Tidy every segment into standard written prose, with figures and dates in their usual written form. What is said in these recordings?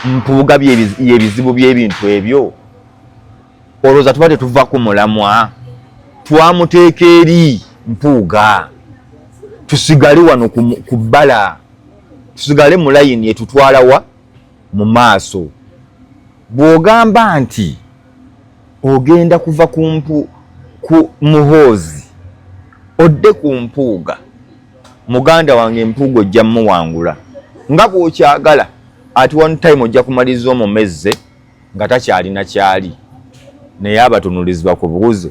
Mpuuga yebizibu by'ebintu ebyo. Olowooza tuba tetuva ku mulamwa, twamuteeka eri Mpuuga, tusigale wano ku bbala, tusigale mu layini etutwala wa mu maaso. Bw'ogamba nti ogenda kuva ku mpu ku Muhoozi odde ku Mpuuga, muganda wange, Mpuuga ojja muwangula nga bw'okyagala. At one time ojja kumaliriza omumezze nga takyalina kyali. Naye abatunulizi bakubuuze,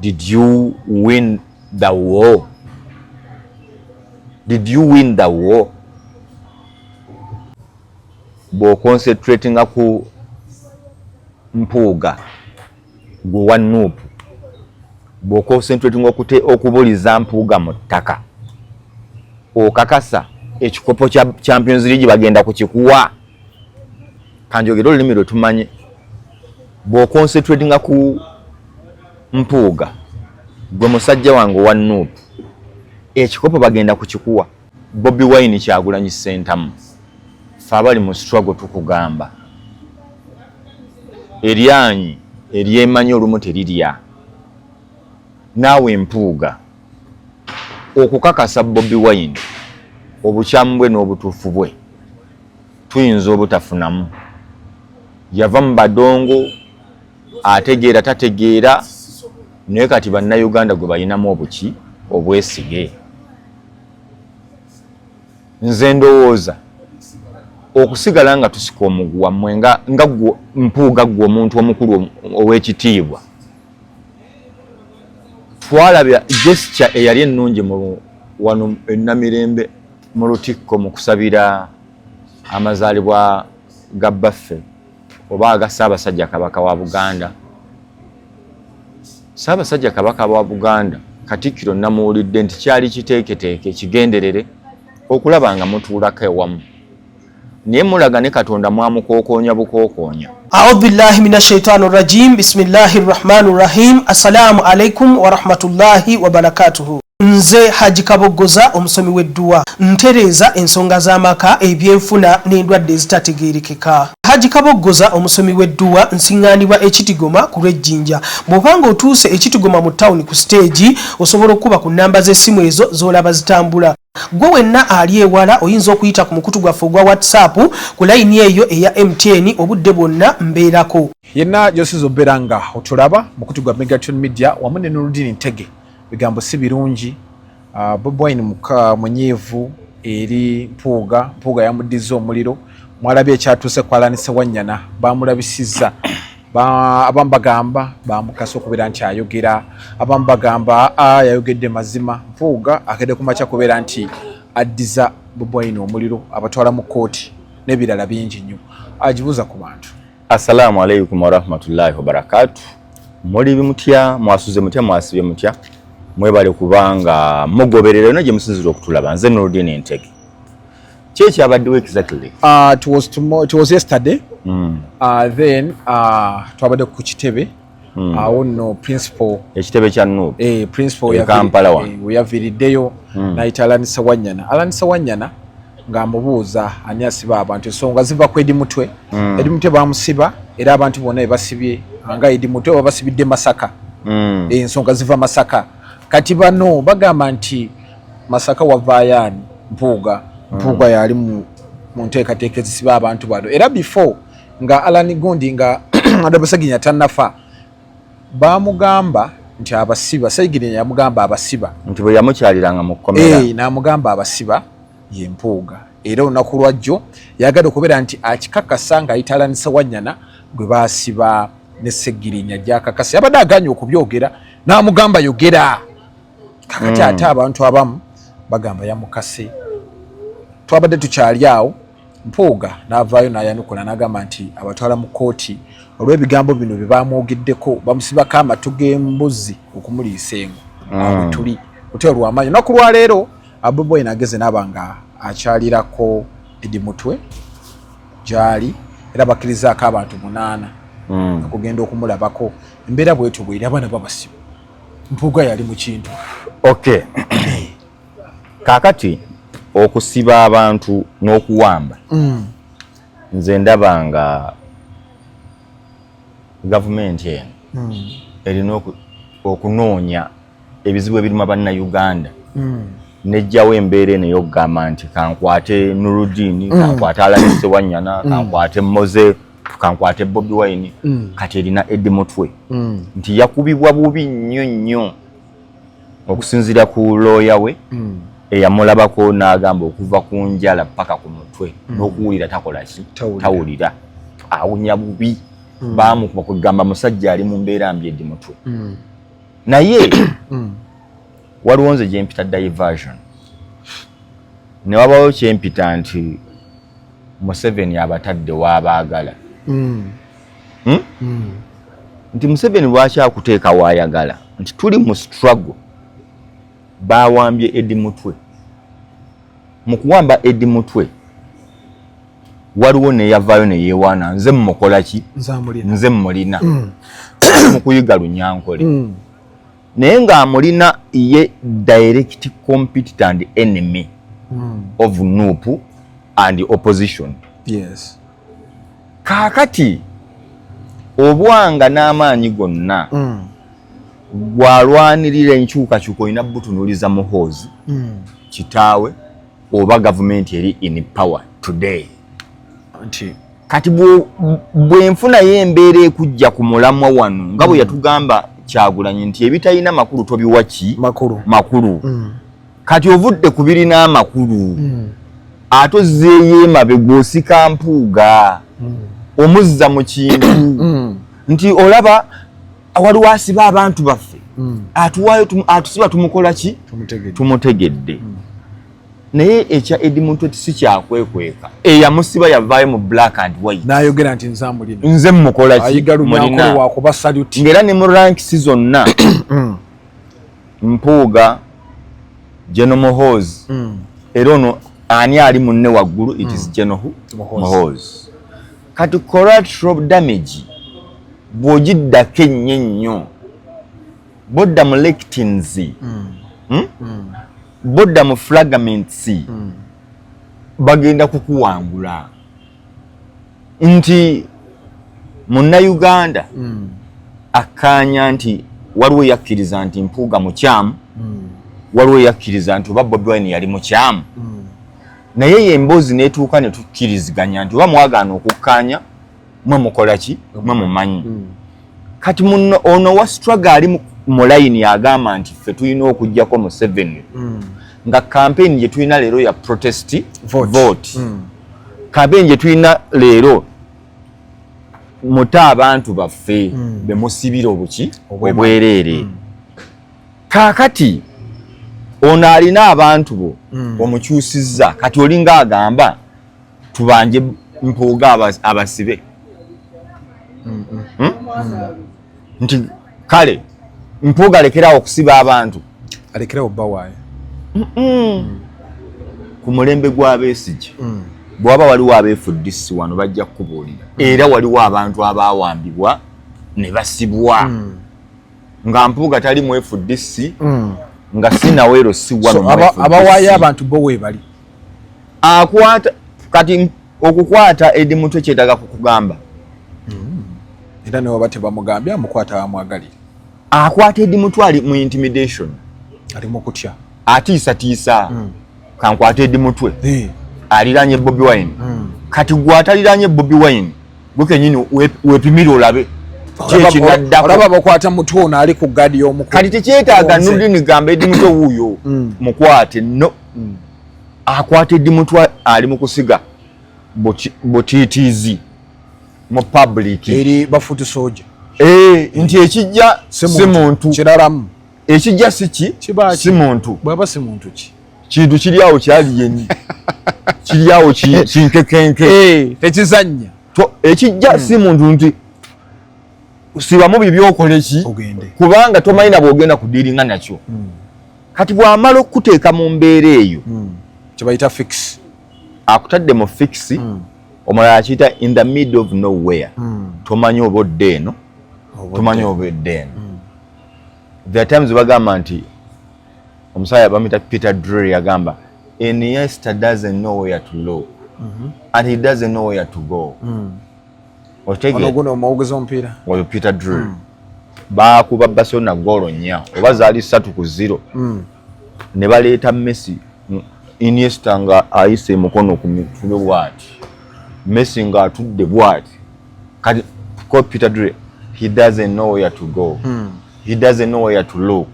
did you win the war? Did you win the war? Bw'oconcentratinga ku Mpuuga, gwe wa NUP, bw'oconcentratinga okubuliza Mpuuga mu ttaka, okakasa ekikopo kya Champions League bagenda kukikuwa? Kanjogere olulimi lwe tumanye. Bw'oconcentratinga ku Mpuuga, gwe musajja wange owa NUP, ekikopo bagenda kukikuwa? Bobi Wine, Kyagulanyi Ssentamu, fe abali mu struggle tukugamba, eryanyi eryemanyi olumu terirya. Naawe Mpuuga, okukakasa Bobi Wine obukyamu bwe n'obutuufu bwe, tuyinza obutafunamu. Yava mu badongo, ategeera tategeera, naye kati Bannayuganda gwe balinamu obuki obwesige. Nze ndowooza okusigala nga tusika omuguwa mmwe nga Mpuuga, ggwe omuntu omukulu ow'ekitiibwa, twalabya gesture eyali ennungi mu wano enamirembe mu Lutikko mu kusabira amazaalibwa ga bbaffe oba aga Ssaabasajja Kabaka wa Buganda. Ssaabasajja Kabaka wa Buganda, Katikkiro, namuwulidde nti kyali kiteeketeeke kigenderere okulaba nga mutuulako ewamu, naye mulaga ne Katonda mwamukookoonya bukookoonya. Audhu billahi min ashaitani rajim. Bismillahi rrahmani rrahim. Assalamu alaikum warahmatullahi wabarakatuhu. Nze Haji Kaboggoza, omusomi w'edduwa, ntereeza ensonga z'amaka, ebyenfuna n'endwadde ezitategeerekeka. Haji Kaboggoza, omusomi w'edduwa, nsiŋŋaanibwa Ekitigoma ku lw'Ejjinja. Bw'obanga otuuse Ekitigoma mu tawuni ku siteegi, osobola okukuba ku nnamba z'essimu ezo z'olaba zitambula. Gwe wenna ali ewala, oyinza okuyita ku mukutu gwaffe ogwa WhatsApp ku layini eyo eya MTN. Obudde bwonna mbeerako. Yenna gyosinza obeera nga otulaba, mukutu gwa Megatron Media wamu ne Nurudini Ntege. Bigambo si birungi. Bobi Wine muka munyiivu eri Mpuuga. Mpuuga yamuddiza omuliro. Mwalabye ekyatuuse ku Allan Ssewanyana, bamulabisizza. Abamu bagamba bamukasa okubeera nti ayogera, abamu bagamba a yayogedde mazima. Mpuuga akedde ku makya kubeera nti addiza Bobi Wine omuliro, abatwala mu kkooti n'ebirala bingi nnyo. Agibuuza ku bantu. Assalamu alaikum warahmatullahi wabarakatu. Muli mutya? Mwasuze mutya? Mwasibye mutya? Mwebale kubanga mugoberera yonna gye musinzira okutulaba. Nze Nurudini Entege. Ki ekyabaddewo exactly? It was yesterday. Then twabadde ku kitebe awo nno principal Ekitebe kya NUP. Eh, principal E Kampala wano. Eh, weyaviiriddeyo nayita Allan Ssewanyana. Allan Ssewanyana ng'amubuuza ani asiba abantu. Ensonga ziva ku Eddie Mutwe. Eddie Mutwe bamusiba, era abantu bonna ebasibye nga Eddie Mutwe babasibidde Masaka. Ensonga ziva Masaka. Kati bano bagamba nti Masaka wavaayo ani? Mpuuga. Mpuuga yali mu nteekateeka ezisiba abantu bano. Era before nga Allan gundi nga Honorable Ssegirinya tannafa, bamugamba nti abasiba Ssegirinya, yamugamba abasiba. Nti bwe yamukyaliranga mu kkomera. Eh, n'amugamba abasiba ye Mpuuga. Era olunaku lwajjo yagadde okubeera nti akikakasa ng'ayita Allan Ssewanyana gwe baasiba ne Ssegirinya gyakakasa. Yabadde aganye okubyogera, n'amugamba yogera. Kakati ate abantu abamu bagamba yamukase. Twabadde tukyali awo, Mpuuga n'avaayo n'ayanukula n'agamba nti abatwala mu kkooti olw'ebigambo bino bye bamwogeddeko, bamusibako amatu g'embuzi okumuliisa engo. Awo tuli otya olw'amaanyi. Olunaku lwaleero Bobi Wine ageze n'aba nga akyalirako Eddie Mutwe gy'ali, era bakkirizaako abantu 8 okugenda okumulabako. Embeera bwetyo bweri, abaana babasiba, Mpuuga yali mu kintu. Okay, kaakati okusiba abantu n'okuwamba. Nze ndaba nga gavumenti eno erina okunoonya ebizibu ebiruma bannayuganda, nejjawo embeera eno ey'okugamba nti kankwate Nurudini, kankwate Allan Ssewanyana, kankwate Moze, kankwate Bobi Wine. Kati erina Eddie Mutwe nti yakubibwa bubi nnyo nnyo okusinziira ku looya we eyamulabako n'agamba okuva ku njala paka ku mutwe n'okuwulira takola ki, tawulira, awunya bubi. Bamukuba kwegamba musajja ali mu mbeera mbi Eddie Mutwe. Naye waliwo nze gyempita diversion, ne wabawo kyempita nti Museveni abatadde waabaagala. Hmm? Nti Museveni lwaki akuteeka waayagala, nti tuli mu struggle. Bawambye Eddie Mutwe. Mu kuwamba Eddie Mutwe waliwo neyavaayo neyewaana, nze mmukola ki, nze mmulina mu kuyiga Lunyankole. Naye ng'amulina ye direct competitor and enemy of NUP and opposition. Kaakati obwanga n'amaanyi gonna gwalwanirira enkyukakyuka, olina butunuliza Muhoozi kitaawe oba gavumenti eri in power today. Nti Kati bwenfunayo embeera ekujja ku mulamwa wano nga bwe yatugamba Kyagulanyi nti ebitalina makulu tobiwa ki? Makulu. Makulu. Kati ovudde ku birina amakulu, ate ozzeeyo emabega, osika Mpuuga, omuzza mu kintu nti olaba waliwo asiba abantu baffe, atuwaayo atusiba, tumukola ki? Tumutegedde. Tumutegedde. Naye ekya Eddie Mutwe si kyakwekweka, eyamusiba yavaayo mu black and white. N'ayogera nti nze amulina. Nze mukola ki? Ayiga Lunyankole. Mulina. Wakuba saluti. Ng'era ne mu ranks zonna, Mpuuga, General Muhoozi, era ono ani ali munne waggulu? It is General Muhoozi. Muhoozi. Kati collateral damage bw'ogiddako ennyo ennyo, bodda mu lectins, Bodda mu fragments, bagenda kukuwangula nti Munnayuganda akkaanya nti waliwo yakkiriza nti Mpuuga mukyamu, waliwo yakkiriza nti oba Bobi Wine yali mukyamu. Naye ye emboozi netuuka ne tukkiriziganya nti oba mwagaana okukkaanya, mwe mukola ki, mwe mumanyi. Kati muno ono wa struggle ali mu layini agamba nti ffe tulina okugjako Museveni, nga campaign gye tulina leero ya protest vote, vote. Campaign gye tulina leero, muta abantu baffe bemusibira obuki obwereere. Kaakati ono alina abantu bo omukyusizza, kati olinga agamba tubanje Mpuuga abasibe. Hmm? Nti kale Mpuuga alekerawo okusiba abantu. Alekerawo bawaayo. Ku mulembe gw'Abesigye, bw'aba waliwo aba FDC wano bajja kukubuulira, era waliwo abantu abawambibwa ne basibwa nga Mpuuga tali mu FDC, nga sinawero si wano mu FDC. Abawaayo abantu bo weebali. Akwata kati okukwata Eddie Mutwe kyetaaga kukugamba. Era newaba tebamugambye, amukwata amwagalire. Akwata Eddie Mutwe ali mu intimidation. Ali mu kutya. Atiisatiisa, kankwate Eddie Mutwe aliranye Bobi Wine. Kati gwe ataliranye Bobi Wine, gwe kenyini weepimire olabe kyekinaddako. Olaba bakwata Mutwe ono ali ku gaadi y'omukulu. Kati tekyetaaga Nudini gamba Eddie Mutwe wuuyo mukwate, no. Akwata Eddie Mutwe ali mu kusiga butiitiizi mu public. Eri bafutu soja. Eh, nti ekijja si muntu. Kiralamu. Ekijja si ki? Kiba ki? Si muntu. Bwaba si muntu ki? Kintu kiri awo kyaliyeni, kiri awo kinkekenke. Eh, tekizannya. Ekijja si muntu, nti sibamu bibyokole ki? Ogende. Kubanga tomanyi na bwogenda kudiiringa nakyo. Kati bw'amala okukuteeka mu mbeera eyo, Kyebayita fix. Akutadde mu fix. Omulala akiyita in the middle of nowhere. Tomanyi oba odde eno, tomanyi oba edde eno. There are times bagamba nti omusajja bamuyita Peter Drury yagamba, "Iniesta doesn't know where to look." And he doesn't know where to go. Ono guno omwogezi omupiira oyo Peter Drury. Baakuba Barcelona goolo 4 oba zaali 3-0. Ne baleeta Messi, Iniesta nga ayise emikono ku mitwe bw'ati, Messi nga atudde bw'ati. Kati ko Peter Drury, he doesn't know where to go. He doesn't know where to look.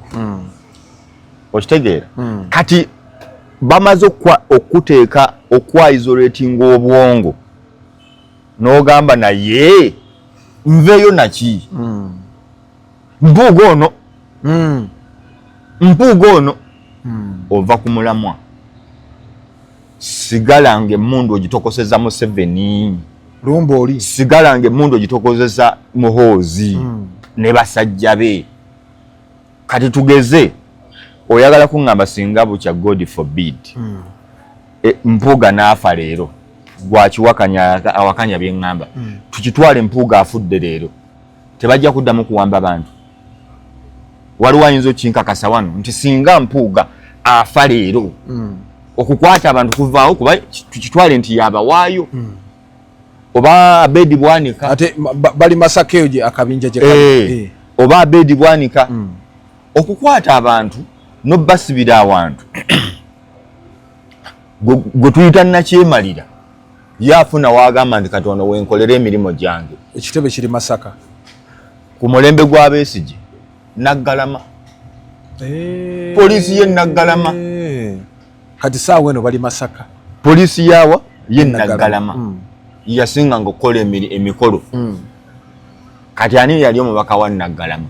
Okitegeera? Kati bamaze okuteeka okwaisolatinga obwongo n'ogamba naye nveeyo naki. Mpuuga ono, Mpuuga ono, ova ku mulamwa. Sigala nga emmundu ogitokoseza Museveni. Lumba oli. Sigala nga emmundu ogitokozesa Muhoozi ne basajja be. Kati tugeze oyagala kuŋŋamba singa bukya, God forbid, Mpuuga n'afa leero, gwakiwakanya awakanya byeŋŋamba, tukitwale Mpuuga afudde leero, tebajja kuddamu kuwamba bantu? Waliwo ayinza okinkakasa wano nti singa Mpuuga afa leero, okukwata abantu kuvaawo? Kuba tukitwale nti yabawaayo, oba Abedi Bwanika. Ate bali Masaka eyo gye akabinja gye kali. Oba Abedi Bwanika, okukwata abantu nobasibira awantu gwe tuyita nakyemalira, ye afuna wagamba nti katono wenkolera emirimu gyange. Ekitebe kiri Masaka. Ku mulembe gw'Abesigye, Naggalama. Poliisi ye Naggalama. Kati saawa eno bali Masaka. Poliisi yawa ye Naggalama. Yasinganga okukola emikolo. Kati ani yali omubaka wa Naggalama?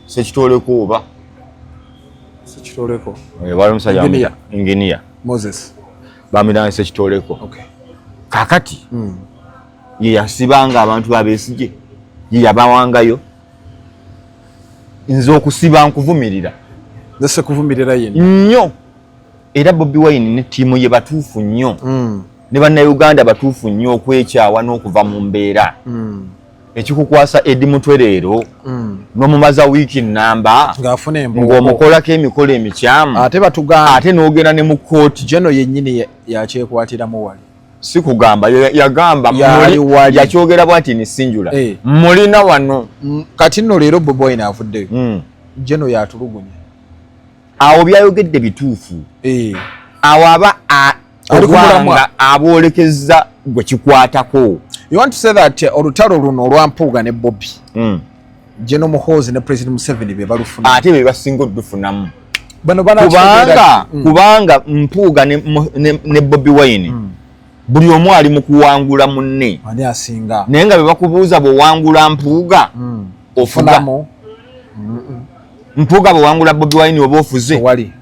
Sekitoleko oba? Sekitoleko. Wali omusajja. Engineer. Engineer. Moses. Bamwitanga Sekitoleko. Kakati ye yasibanga abantu Abesigye, ye yabawangayo. Nze okusiba nkuvumirira. Nze sekuvumirira yenna. Nnyo. Era Bobi Wine ne ttiimu ye batuufu nnyo, ne Bannayuganda batuufu nnyo okwekyawa n'okuva mu mbeera. Ekikukwasa Edi Mutwe leero n'omumaza wiiki namba ng'afuna embugo, ng'omukolako emikolo emikyamu, ate batugamba ate n'ogenda ne mu kkooti. Geno yennyini yakyekwatiramu wali. Si kugamba yagamba Yali wali. Yakyogera bwati nisinjula mulina wano. Kati nno leero Bobi Wine avuddeyo, Geno yatulugunya. Awo byayogedde bituufu. Awo aba Ali ku mulamwa. obwanga aboolekeza gwe kikwatako. You want to say that olutalo luno olwa Mpuuga ne Bobi, Geno Muhoozi ne President Museveni be balufuna? Ate be basinga odufunamu. Bano kubanga kubanga Mpuuga ne Bobi Wine, buli omu ali mu kuwangula munne. Ani asinga? Naye nga bwe bakubuuza, bw'owangula Mpuuga ofuga? Funamu. Mpuuga bwewangula Bobi Wine oba ofuze? Wali.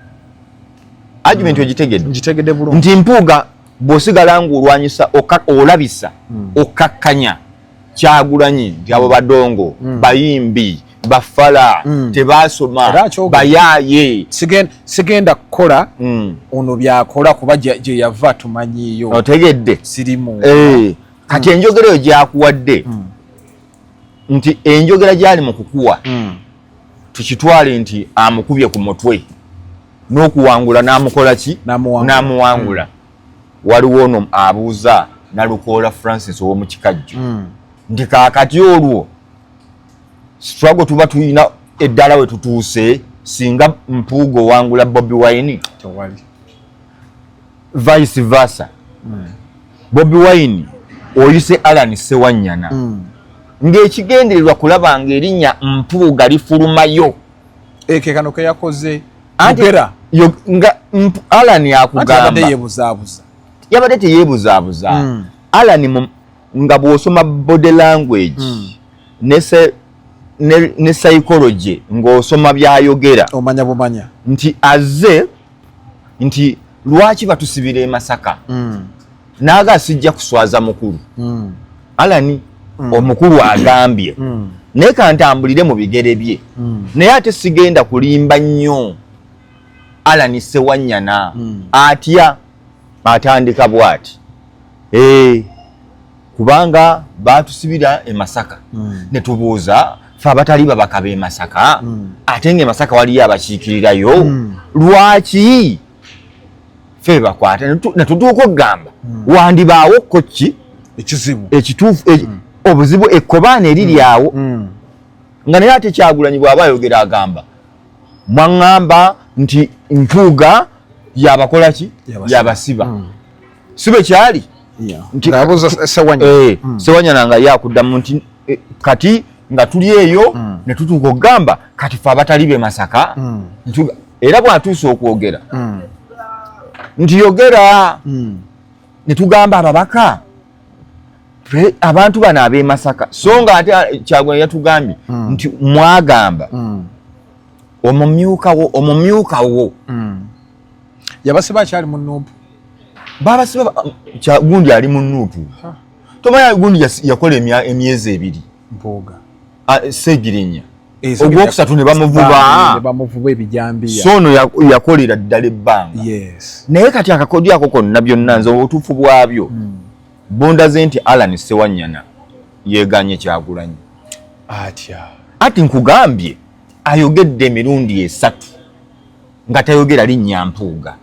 Argument ogitegedde? Ngitegedde bulungi. Nti Mpuuga bw'osigala ng'olwanyisa olabisa okkakkanya Kyagulanyi nti abo badongo, bayimbi, bafala, tebasoma, Era akyogera. bayaaye. Sigenda kukola ono byakola kuba gye yava tumanyiiyo. Otegedde? Sirimu. Kati enjogera eyo gyakuwadde nti enjogera gyali mu kukuwa, tukitwale nti amukubye ku mutwe n'okuwangula n'amukola ki? N'amuwangula. N'amuwangula. Waliwo ono abuuza Nalukoola Francis ow'omu Kikajjo nti kaakati olwo struggle tuba tulina eddala we tutuuse singa Mpuuga owangula Bobi Wine? Tewali. Vice versa, Bobi Wine oyise Alan Sewanyana ng'ekigendererwa kulaba ng'erinnya Mpuuga lifulumayo. Eke kano keyakoze Anti- mugera. Nga Alan Anti abadde akugamba yebuzaabuza. Yabadde teyeebuzaabuza. Alan nga bw'osoma body language ne psychology, ng'osoma byayogera, omanya bumanya nti azze nti lwaki batusibira e Masaka, naaga sijja kuswaza mukulu. Alani omukulu agambye naye kantambulire mu bigere bye, naye ate sigenda kulimba nnyo. Alani Sewanyana atya atandika bw'ati, kubanga batusibira e Masaka ne tubuuza fe abatali babaka b'e Masaka, ate nga e Masaka waliyo abakiikirirayo, lwaki Ffe bakwata netutuuka okugamba wandibaawo ko ki ekizibu ekituufu obuzibu ekkobaana eriri awo. Nga naye ate Kyagulanyi bw'aba ayogera agamba, mwaŋŋamba nti Mpuuga yabakola ki? Yabasiba. Yabasiba. Si bwe kyali? Nti Ng'abuuza Sewanya. Sewanyana nga ye akuddamu nti kati nga tuli eyo ne tutuuka okugamba kati fe abatali be Masaka era bw'atuuse okwogera nti yogera ne tugamba ababaka abantu bano ab'e Masaka, so nga ate Kyagulanyi yatugambye nti mwagamba omumyuka wo, omumyuka wo. Yabasiba akyali mu NUP. Babasiba gundi ali mu NUP. Tomanya gundi yakola emyezi 2. Mpuuga. Segirinya. Segirinya. Ogwokusatu ne bamuvuba. Ne bamuvuba ebijambiya. So ono yakolera ddala ebbanga. Naye kati akakodyo ako konna byonna nze obutuufu bwabyo bundaze nti Allan Sewanyana yeeganye Kyagulanyi. Atya? Ati nkugambye ayogedde emirundi 3 nga tayogera linnya Mpuuga,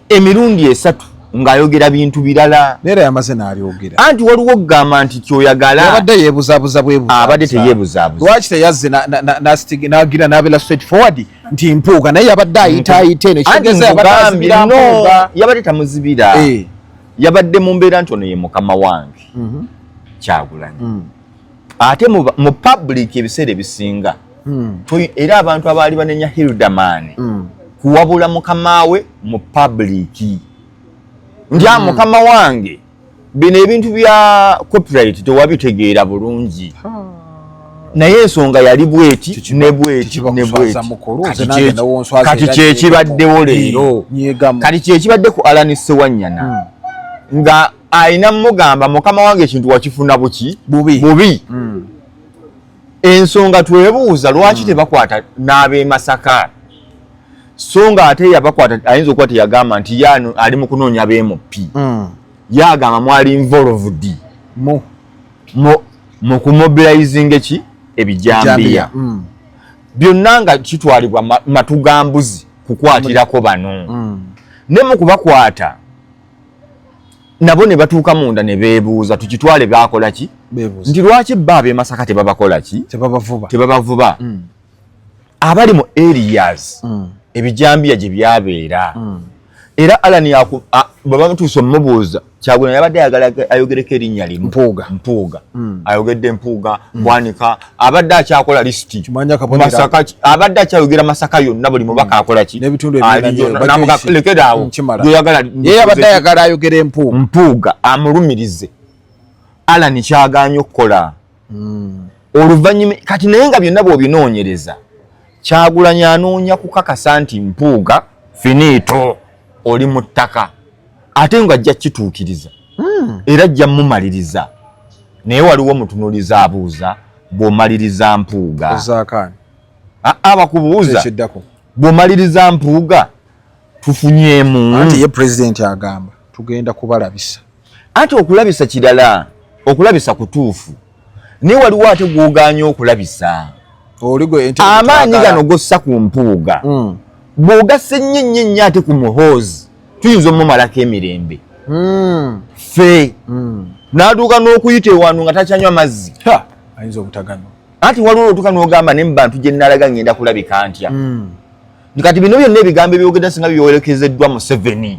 emirundi 3 ng'ayogera bintu birala. Neera yamaze n'alyogera. Anti waliwo okugamba nti kyoyagala. Yabadde yeebuzaabuza bwebuza. Abadde teyeebuzaabuza. Lwaki teyazze n'agira n'abeera straight forward nti Mpuuga, naye yabadde ayita ayita eno. Anti Ekitegeeza yabadde nkugambye, azibira no, Mpuuga. yabadde tamuzibira. Yabadde mu mbeera nti ono ye mukama wange Kyagulanyi. Ate mu public ebiseera ebisinga era abantu abaali banenya Hilderman kuwabula mukama we mu public nti mukama wange bino ebintu bya copyright tewabitegeera bulungi, naye ensonga yali bweti ne bweti Kikiba ne kuswaza bweti. mukulu, Kati nze nange nawonswaza era kyekibaddewo nyeegamu. leero. Nyeegamu. Kati kyekibadde ku Allan Sewanyana nga alina mugamba mukama wange ekintu wakifuna buki? Bubi. Bubi. Ensonga twebuuza lwaki tebakwata n'ab'e Masaka, so nga ate yabakwata ayinza okuba teyagamba nti ye ali mu kunoonya b'MP. Yagamba mwali involved Mu. mu kumobilizing eki ebijambiya. Ebijambiya. Byonna nga kitwalibwa matu ga mbuzi kukwatirako bano. Ne mu kubakwata nabo ne batuuka munda ne beebuuza tukitwale baakola ki? Beebuuza. Nti lwaki bo ab'e Masaka tebabakola ki? Tebabavuba. Tebabavuba. Abali mu areas ebijambiya gye byabeera. Era Allan bwe bamutuusa omubuuza, Kyagulanyi yabadde ayagala ayogereko erinnya limu. Mpuuga. Mpuuga. Ayogedde Mpuuga, Bwanika, abadde akyakola lisiti. Kimanya akabonero. Masaka ki, abadde akyayogera Masaka yonna buli mubaka akola ki? N'ebitundu Ali ebirala yonna, byo, n'amuga, bajja lekera awo. Kimala. Gy'oyagala Ye yabadde ayagala ayogere Mpuuga. Mpuuga amulumirize. Allan kyagaanye okukola. Oluvannyuma kati naye nga byonna bw'obinoonyereza, Kyagulanyi anoonya kukakasa nti Mpuuga finito oli mu ttaka, ate nga ajja kituukiriza. Era ajja mumaliriza. Naye waliwo omutunuuliza abuuza bw'omaliriza Mpuuga. Ozaakaani. Abakubuuza. Ekiddako. Bw'omaliriza Mpuuga tufunyeemu. Anti ye pulezidenti agamba tugenda kubalabisa. Anti okulabisa kirala, okulabisa kutuufu. Naye waliwo ate gw'ogaanye okulabisa. Oli gwe ente Amaanyi twagala. gano gossa ku Mpuuga. Bw'ogasse nnyo nnyo nnyo ate ku Muhoozi, tuyinza omumalako emirembe. Ffe. N'atuuka n'okuyita ewano nga takyanywa mazzi. Ha, ayinza obutaganywa. Anti waliwo olutuuka n'ogamba ne mu bantu gye nnalaga ngenda kulabika ntya. Kati bino byonna ebigambo ebyogedde singa byolekezeddwa Museveni.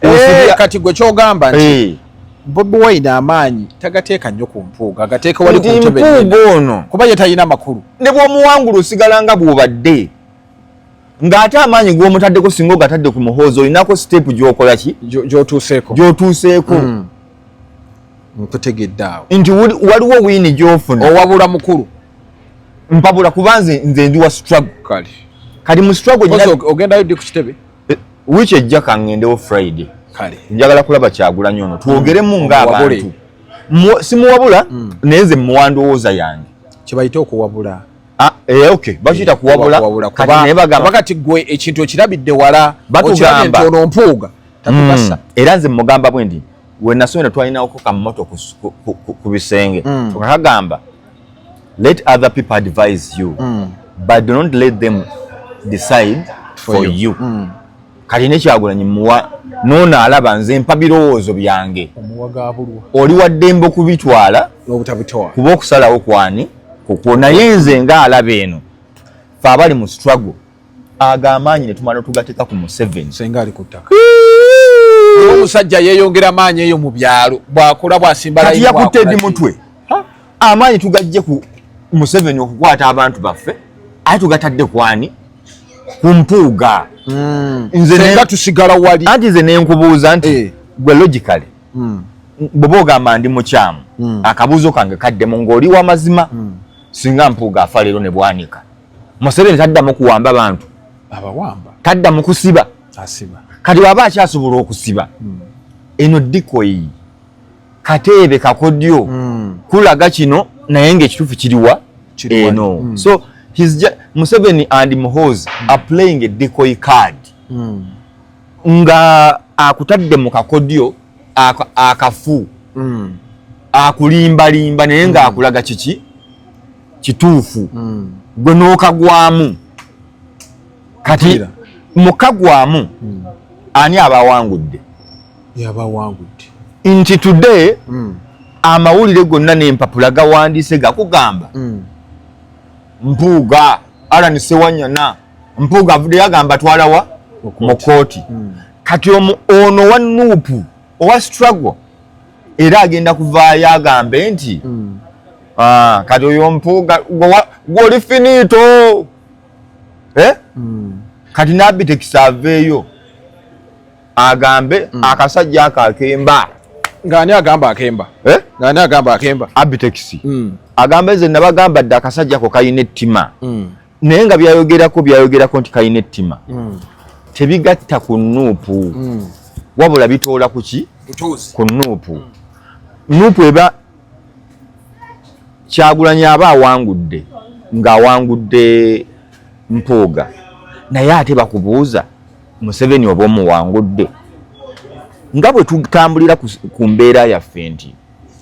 Osibya Kati gwe ky'ogamba nti Bobi Wine amaanyi tagateeka nnyo ku Mpuuga, agateeka wali ku Nti ntebe Mpuuga ennene. ono. Kuba ye talina makulu. Ne bw'omuwangula osigala nga bw'obadde. Ng'ate amaanyi g'omutaddeko singa ogatadde ku Muhoozi olinako step gy'okola ki? Gy'otuuseeko. Gy'otuuseeko. Nkutegedde awo. Nti waliwo wiini gy'ofuna. Owabula mukulu. Mpabula kuba nze ndi wa struggle. Kale. Kati mu struggle Kozi nyina ogendayo ddi ku kitebe? Wiiki ejja kangendewo Friday. Kale. Njagala kulaba Kyagulanyi ono. Twogeremu ng'abantu. Omuwabule. Simuwabula, naye nze muwa ndowooza yange. Kye bayita okuwabula. Okay. Bakiyita kuwabula. Kuwabula. Kati naye bagamba Kuba kati gwe ekintu okirabidde wala, Batugamba. okirabye nti ono Mpuuga tatugasa. Era nze mugamba bwe nti, we nasomera twalinawoko ka moto ku bisenge. Tukagamba, let other people advise you, but don't let them decide for you. you. Kati ne Kyagulanyi muwa noono alaba nze mpa birowoozo byange, oli wa ddembe okubitwala kuba okusalawo kwani kukwo, naye nze nga alaba eno fe abali mu struggle ago amaanyi ne tumala tugateeka ku Museveni. Senga ali ku ttaka omusajja yeeyongera maanyi eyo mu byalo bw'akola bw'asimba kati yakutte edi mutwe amaanyi tugajje ku Museveni okukwata abantu baffe ate tugatadde kwani ku Mpuuga. Nze tusigala wali anti nze nenkubuuza nti gwe logically bw'oba ogamba ndi mukyamu, akabuuzo kange kaddemu ng'oli wa mazima, singa Mpuuga afa leero ne bwanika, Museveni taddamu kuwamba bantu? Abawamba. Taddamu kusiba? Asiba. Kati waba akyasobola okusiba, eno decoy, kateebe kakodyo kulaga kino naye ng'ekituufu kiriwa eno. So Museveni and Muhoozi are playing a decoy card nga akutadde mu kakodyo akafu akulimbalimba naye nga akulaga kiki kituufu, gwe n'okagwamu. Kati mukagwamu ani abawangudde? Yabawangudde. Nti today amawulire gonna n'empapula gawandiise gakugamba Mpuuga, Alan Sewanyana Mpuuga avudde yagamba twalawa mu kooti. Kati ono wa NUP owa struggle era agenda kuvaayo agambe nti ah, kati oyo Mpuuga gwoli finito, eh? Kati Nabitekisa aveeyo agambe akasajja ako akemba. Ng'ani agamba akemba? Eh? Ng'ani agamba akemba? Abitex agambe nze nabagamba dde akasajja ko kalina ettima, naye nga byayogerako nti kalina ettima tebigatta ku NUP, wabula bitoola ku ki? Ku NUP. NUP eba Kyagulanyi aba awangudde ng'awangudde Mpuuga, naye ate bakubuuza Museveni oba omuwangudde, nga bwe tutambulira ku mbeera yaffe nti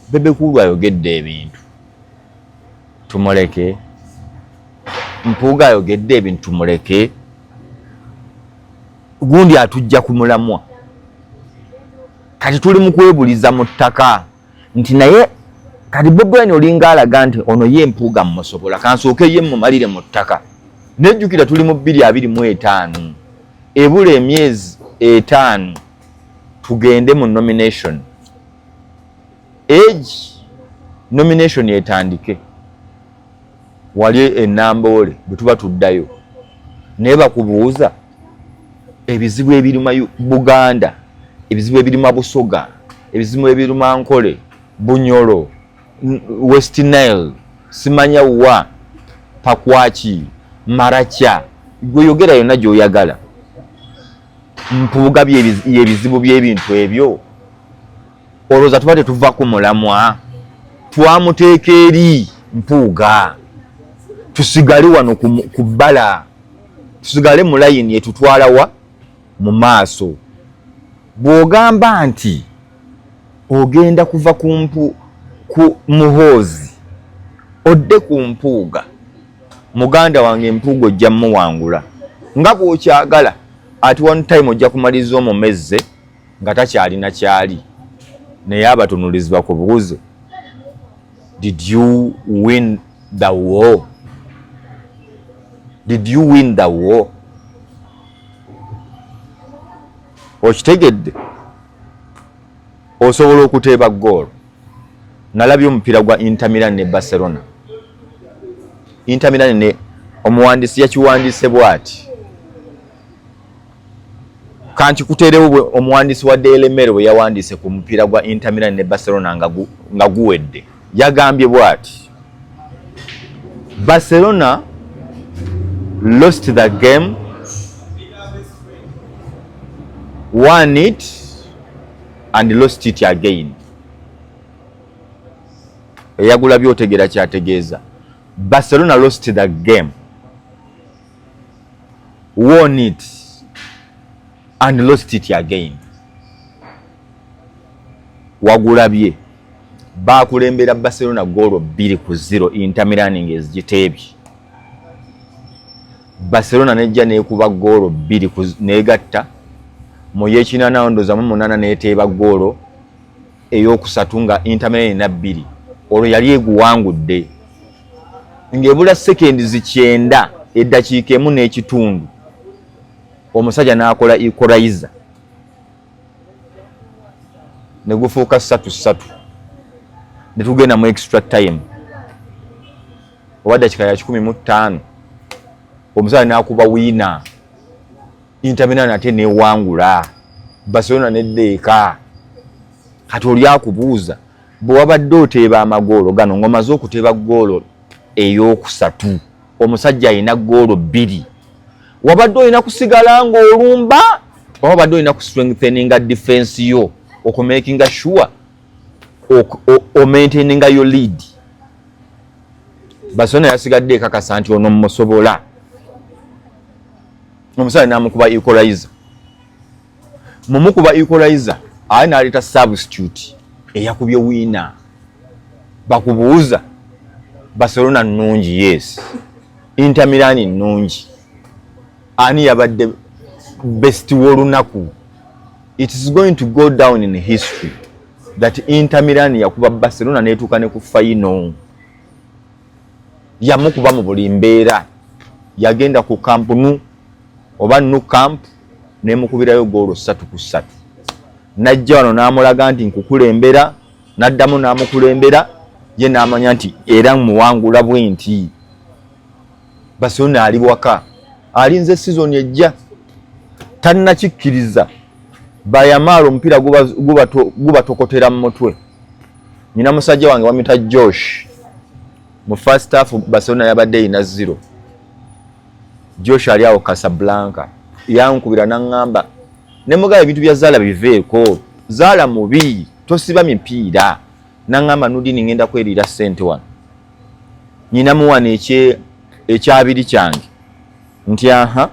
Bebe Cool ayogedde ebintu tumuleke, Mpuuga ayogedde ebintu tumuleke, gundi atujja ku mulamwa. Kati tuli mu kwebuliza mu ttaka nti naye kati Bobi Wine olinga alaga nti ono ye Mpuuga mmusobola, kansooke ye mmumalire mu ttaka. Nejjukira tuli mu 2025, ebula emyezi 5 tugende mu nomination age, nomination etandike wali enamboole bwe tuba tuddayo, naye bakubuuza ebizibu ebiruma Buganda, ebizibu ebiruma Busoga, ebizibu ebiruma Nkole, Bunyoro, West Nile, simanya wa Pakwaki, Maracha, gwe yogera yonna gy'oyagala, Mpuuga yebizibu by'ebintu ebyo. Olowooza tuba tetuva ku mulamwa? Twamuteeka eri Mpuuga, tusigale wano ku bbala, tusigale mu layini etutwala wa mu maaso. Bw'ogamba nti ogenda kuva ku Muhoozi odde ku Mpuuga, muganda wange, Mpuuga ojja muwangula nga bw'okyagala. At one time ojja kumaliriza omumezze nga takyalina kyali, naye abatunulizi bakubuuze, did you win the war? Did you win the war? Okitegedde? Osobola okuteeba goal. Nalabye omupiira gwa Inter Milan ne Barcelona. Inter Milan ne omuwandiisi yakiwandiise bw'ati, kankikuteerewo omuwandiisi wa Daily Mail bwe yawandiise ku mupiira gwa Inter Milan ne Barcelona nga guwedde. Yagambye bw'ati: "Barcelona lost the game, won it and lost it again." Eyagula byotegeera kyategeeza. Barcelona lost the game, won it and lost it again. Wagulabye bakulembera Barcelona goolo 2-0, Inter Milan ng'ezigiteebye. Barcelona nejja nekuba goolo bbiri negatta Mu y'ekinana ndoza mu munana n'eteeba ggoolo eyokusatu nga Inter Milan erina bbiri, olwo yali eguwangudde ng'ebula sekendi 90, eddakiika emu n'ekitundu, omusajja n'akola equalizer ne gufuuka 3-3, ne tugenda mu extra time oba dakiika ya 105, omusajja n'akuba winner. Inter Milan ate newangula, Barcelona neddeeka. Kati oli akubuuza, bwe wabadde oteeba amagoolo gano ng'omaze okuteeba ggoolo eyokusatu, omusajja alina ggoolo bbiri, wabadde olina kusigala ng'olumba oba wabadde olina kustrengtheninga defense yo okumakinga sure omaintaininga yo lead? Barcelona yasigadde ekakasa nti ono musobola. Omusajja namukuba equalizer. Mumukuba equalizer, aye naleeta substitute eyakubye winner. Bakubuuza, Barcelona nnungi, yes, Inter Milan nnungi, ani yabadde best w'olunaku? It is going to go down in history that Inter Milan yakuba Barcelona netuuka ne ku final. Yamukuba mu buli mbeera. Yagenda ku Camp Nou oba Nou Camp nemukubirayo goolo 3-3, najja wano n'amulaga nti nkukulembera, n'addamu n'amukulembera ye, n'amanya nti era muwangula bwe nti. Barcelona ali waka alinze season ejja, tannakikkiriza. Bayamaala omupiira gubatokotera mu mutwe. Nina musajja wange bamita Josh. Mu first half Barcelona yabadde erina 0. Josh ali awo Casablanca, yankubira naŋŋamba ne mugaba ebintu bya zaala biveeko, zaala mubi, tosiba mipiira. Naŋŋamba, "Nudini, ngenda kweriira ssente wano, nyinamu wano ekyabiri kyange nti aha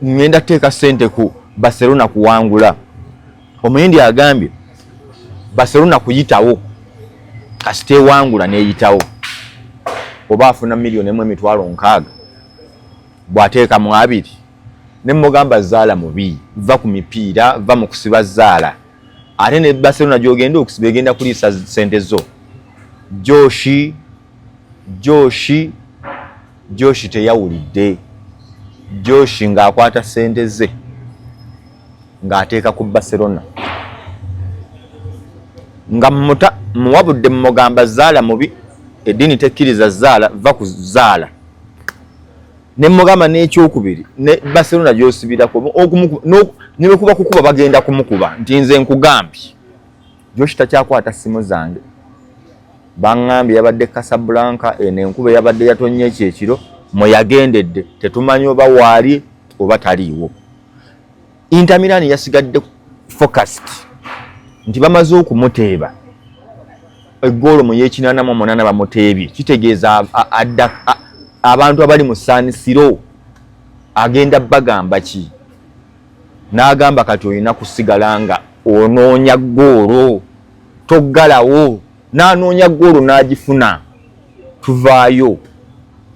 ngenda kuteeka ssente ku Barcelona kuwangula." Omuyindi agambye Barcelona kuyitawo, kasita ewangula n'eyitawo oba afuna 1,060,000 bw'ateeka mu abiri. Ne mugamba, zaala mubi, va ku mipiira, va mu kusiba zaala, ate ne Barcelona gy'ogenda okusiba egenda kuliisa sente zo. Joshi, Joshi, Joshi teyawulidde. Joshi ng'akwata sente ze ng'ateeka ku Barcelona, nga muta muwabudde, mugamba zaala mubi, eddiini tekkiriza zaala, va ku zaala. Ne mugamba n'ekyokubiri, ne Barcelona gy'osibirako ne bwekuba kukuba bagenda kumukuba, nti nze nkugambye. Joshi takyakwata simu zange. Baŋŋambye yabadde Casablanca, eno enkuba eyabadde yatonnya ekyo ekiro mwe yagendedde, tetumanyi oba waali oba taliiwo. Inter Milan yasigadde focused nti bamaze okumuteeba eggoolo mu y'e88, bamuteebye, kitegeeza adda abantu abali mu San Siro agenda bagamba ki? N'agamba kati olina kusigala nga onoonya ggoolo, toggalawo. N'anoonya ggoolo n'agifuna, tuvaayo.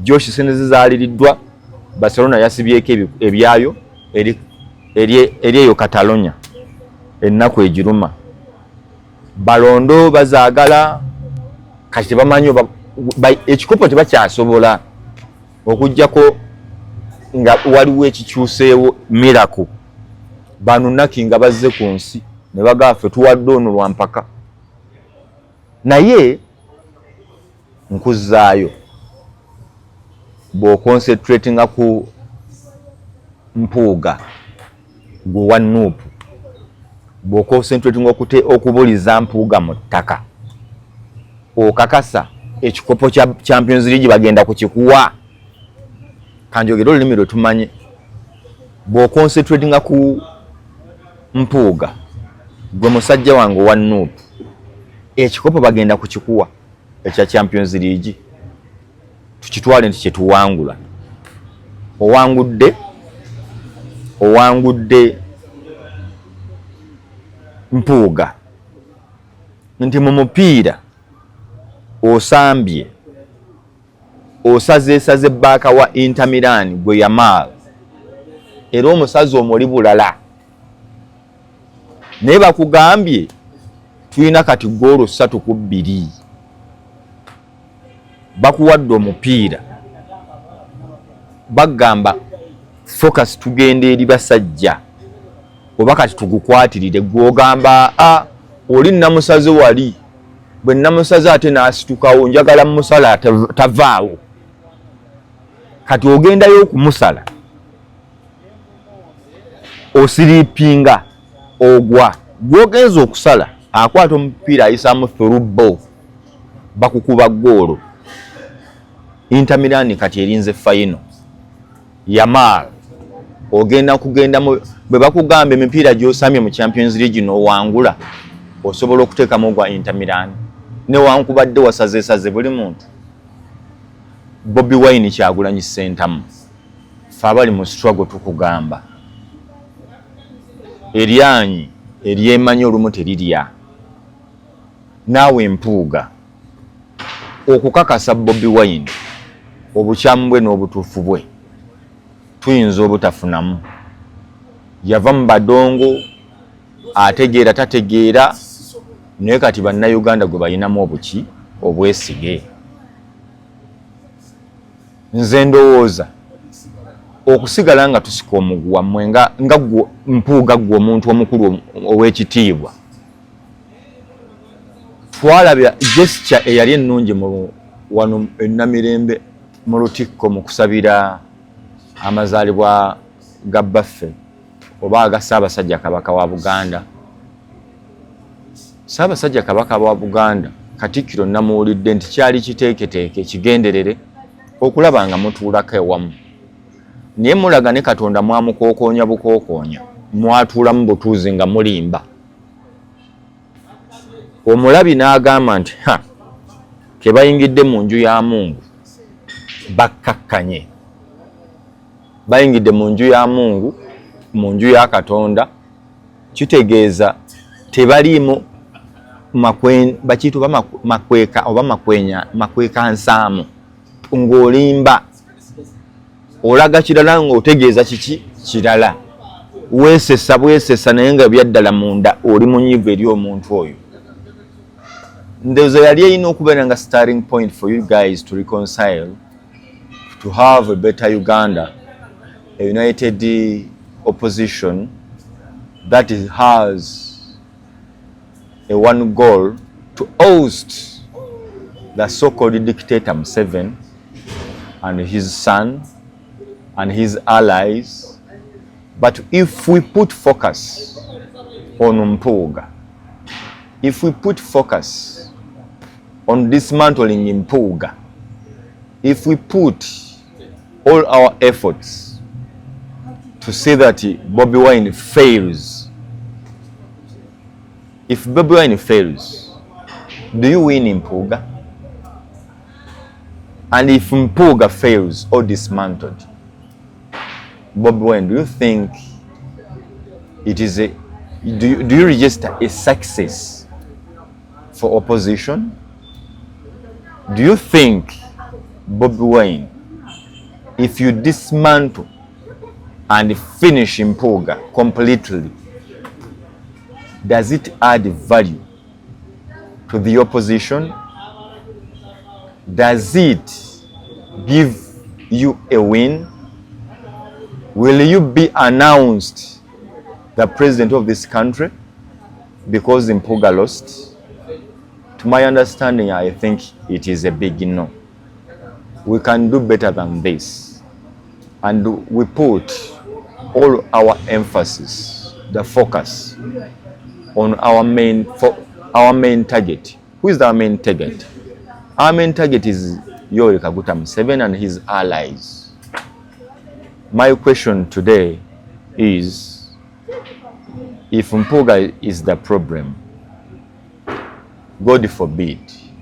Josh sente ze zaaliriddwa. Barcelona yasibyeko ebyayo eri eyo Catalonia, ennaku egiruma. Balondo bazaagala kati tebamanyi ekikopo tebakyasobola okugjako nga waliwo ekikyuseewo, miracle, banunaki nga bazze ku nsi ne bagamba tuwadde ono lwampaka. Naye nkuzaayo, bw'oconcentratinga ku Mpuuga gwe wa NUP, bw'oconcentratinga okubuliza Mpuuga mu ttaka, okakasa ekikopo kya Champions League bagenda kukikuwa? Kanjogere olulimi lwe tumanye. Bw'oconcentratinga ku Mpuuga gwe musajja wange owa NUP, ekikopo bagenda kukikuwa ekya Champions League? Tukitwale nti kyetuwangula, owangudde, owangudde Mpuuga nti mu mupiira osambye, osazeesaze baaka wa Inter Milan gwe Yamal. Era omusazi omuli bulala, naye bakugambye tulina kati goolo 3-2, bakuwadde omupiira, bagamba focus, tugenda eri basajja, oba kati tugukwatirire. Gwogamba a oli namusaze wali, bwe namusaze ate n'asitukawo, njagala musala tavaawo. Kati ogendayo okumusala, osiripinga, ogwa. Gwogenza okusala akwata omupiira, ayisaamu through ball, bakukuba goolo. Inter Milan kati erinze final. Yamal ogenda kugenda, bwe bakugamba emipiira gy'osamye mu Champions League n'owangula, osobola okuteekamu ogwa Inter Milan newankubadde wasazeesaze buli muntu. Bobi Wine, Kyagulanyi Ssentamu, fe abali mu struggle tukugamba, eryanyi eryemanyi olumu terirya. Naawe Mpuuga, okukakasa Bobi Wine obukyamu bwe n'obutuufu bwe, tuyinza obutafunamu. Yava mu badongo, ategeera tategeera, naye kati Bannayuganda gwe balinamu obuki obwesige. Nze ndowooza okusigala nga tusika omuguwa mmwe nga Mpuuga, ggwe omuntu omukulu ow'ekitiibwa, twalabya gesture eyali ennungi mu wano enamirembe mu Lutikko mu kusabira amazaalibwa ga bbaffe oba aga Ssaabasajja Kabaka wa Buganda. Ssaabasajja Kabaka wa Buganda, Katikkiro, namuwulidde nti kyali kiteeketeeke kigenderere okulaba nga mutuulako ewamu, naye mulaga ne Katonda mwamukookoonya bukookoonya, mwatuulamu butuuzi nga mulimba. Omulabi n'agamba nti ha, kebayingidde mu nju ya Mungu bakkakkanye, bayingidde mu nju ya Mungu, mu nju ya Katonda, kitegeeza tebaliimu bakiyita oba makweka oba makwenya, makweka nsaamu, ng'olimba, olaga kirala ng'otegeeza kiki kirala, weesesa bwesesa, naye nga byaddala munda oli munyiivu eri omuntu oyo. Ndowooza yali erina okubeera nga starting point for you guys to reconcile, to have a better Uganda, a united opposition that has a one goal to oust the so-called dictator Museveni and his son and his allies. But if we put focus on Mpuuga, if we put focus on dismantling Mpuuga, if we put all our efforts to see that Bobi Wine fails, if Bobi Wine fails, do you win Mpuuga? And if Mpuuga fails or dismantled, Bobi Wine, do you think it is a, do you register a success for opposition? Do you think, Bobi Wine, if you dismantle and finish Mpuuga completely, does it add value to the opposition? Does it give you a win? Will you be announced the president of this country because Mpuuga lost? To my understanding, I think it is a big no. We can do better than this. And we put all our emphasis, the focus on our main target. Who is our main target? Our main target is Yoweri Kaguta Museveni and his allies. My question today is, if Mpuuga is the problem, God forbid,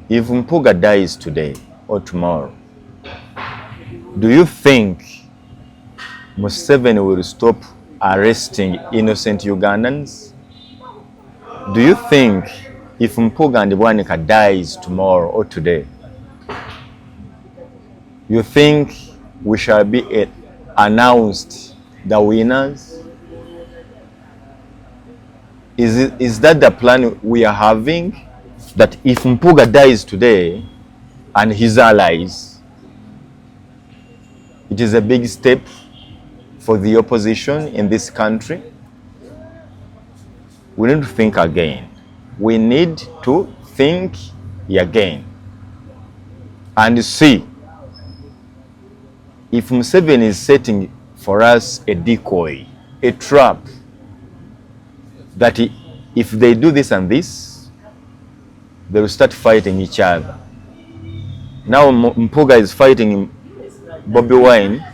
if Mpuuga dies today or tomorrow, do you think Museveni will stop arresting innocent Ugandans? Do you think if Mpuuga and Bwanika dies tomorrow or today, you think we shall be announced the winners? Is that the plan we are having? That if Mpuuga dies today and his allies, it is a big step for the opposition in this country? We need to think again. We need to think again and see if Museveni is setting for us a decoy, a trap, that if they do this and this, they will start fighting each other. Now Mpuuga is fighting Bobi Wine.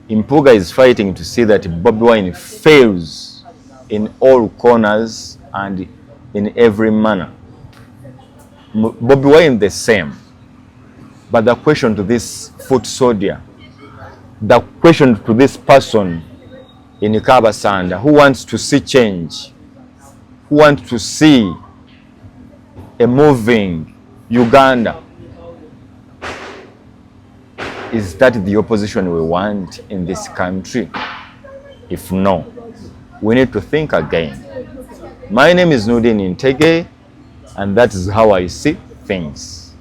Mpuuga is fighting to see that Bobi Wine fails in all corners and in every manner. Bobi Wine the same. But the question to this foot soldier, the question to this person in Kabasanda who wants to see change, who wants to see a moving Uganda, is that the opposition we want in this country? If no, we need to think again. My name is Nudin Ntege, and that is how I see things.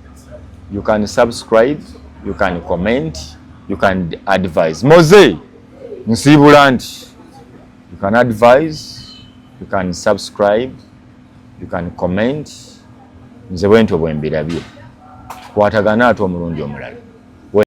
You can subscribe, you can comment, you can advise. Mose, nsiibula nti you can advise, you can subscribe, you can comment. Nze bwentyo bwe mbirabye. Tukwatagane ate omulundi omulala.